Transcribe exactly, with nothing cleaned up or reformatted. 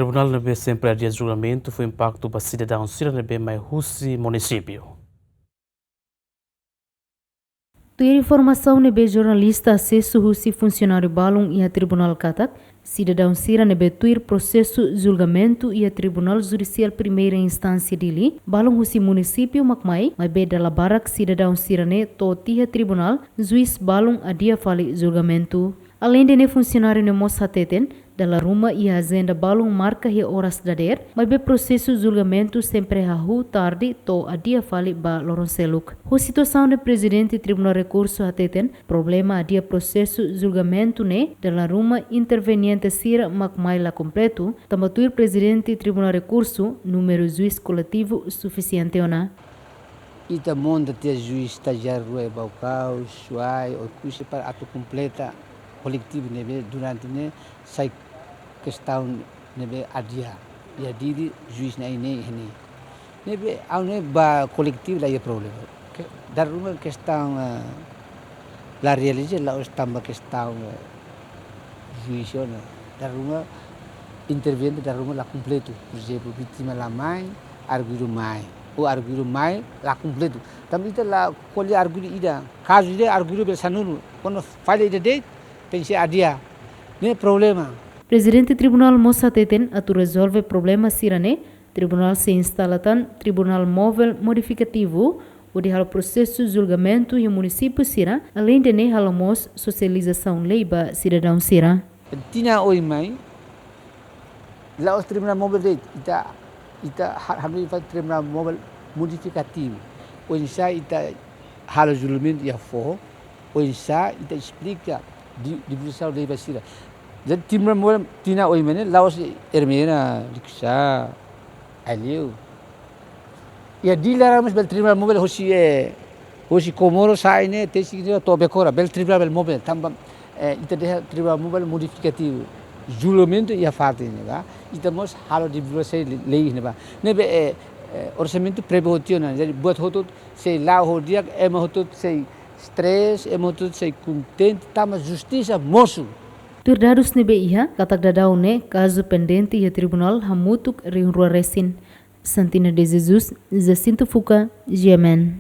Tribunál ne'ebé sempre adia julgamentu fó impaktu ba sidadaun sira ne'ebé mai husi munisípiu. Tuir informasaun ne'ebé jornalista asesu husi funsionáriu balun iha tribunál katak, sidadaun sira ne'ebé tuir prosesu julgamentu iha Tribunál Judisiál Primeira Instánsia Dili, balun husi munisípiu mak mai, maibé dala barak sidadaun sira-ne'e to'o tiha tribunál, juís balun adia fali julgamentu. Aleinde ne'e, funsionáriu ne'e mós hateten, dala ruma iha ajenda balun marka iha oras dadeer, maibé prosesu julgamentu sempre hahú tarde to'o adia fali ba loron seluk. Ho situasaun ne'e, Prezidente Tribunál Rekursu hateten, problema adia prosesu julgamentu ne'e dala ruma interveniente sira mak mai la kompletu, tanba tuir Prezidente Tribunál Rekursu, númeru juís koletivu sufisiente ona. Ita monta tiha juís estajiáriu rua iha Baucau, Suai, Oekusi para atu kompleta koletivu ne'ebé durante ne'e sai kestaun ne'ebé adia. Iha Dili juís na'in-neen iha ne'e. Ne'ebé ha'u ne'e ba koletivu la iha problema. Ke, dala ruma kestaun, eh, la realiza la'ós tanba kestaun, eh, juís ona. Dala ruma interveniente dala ruma la kompletu. Por ezemplu, vítima la mai, arguidu mai. Ou arguidu mai, la kompletu. Tanba ita la ko'alia arguidu ida. Kazu ida arguidu bele sanulu. Kuandu falla ida de'it, tenke adia. Ne'e problema. Prezidente Tribunál mós hateten, atu rezolve problema sira-ne'e, tribunál sei instala tan tribunál móvel modifikativu, hodi halo prosesu julgamentu iha munisípiu sira, aleinde ne'e halo mós sosializasaun lei ba sidadaun sira. Tinan oin mai, la'ós tribunál móvel de'it, ita, ita ha-, hanoin fali tribunál móvel modifikativu. Oinsá ita halo julgamentu iha foho, oinsá ita esplika di, divulgasaun lei ba sira. Jadi tribunál móvel tinan oin mai ne'e, la'ós Ermera, Liquiçá, Aileu. Iha Dili laran mós bele tribunál móvel hosi, eh, hosi Comoro sa'e ne'e, tesi ne'e to'o Becora, bele tribunál bele móvel, tanba, eh, ita dehan tribunál móvel modifikativu. Julgamentu iha fatin ne'ebá, ita mós halo divulgasaun lei ne'ebá. Ne'ebé, eh, eh, orsamentu prevee hotu ona, jadi buat hotu sei la'o ho di'ak, ema hotu sei stress, ema hotu sei kontente, tanba justisa mosu. Tuir dadus ne'ebé iha, katak daudaun ne'e kazu pendente iha tribunál hamutuk rihun rua resin. Santina de Jesus, Jacinto Fuca, G M N.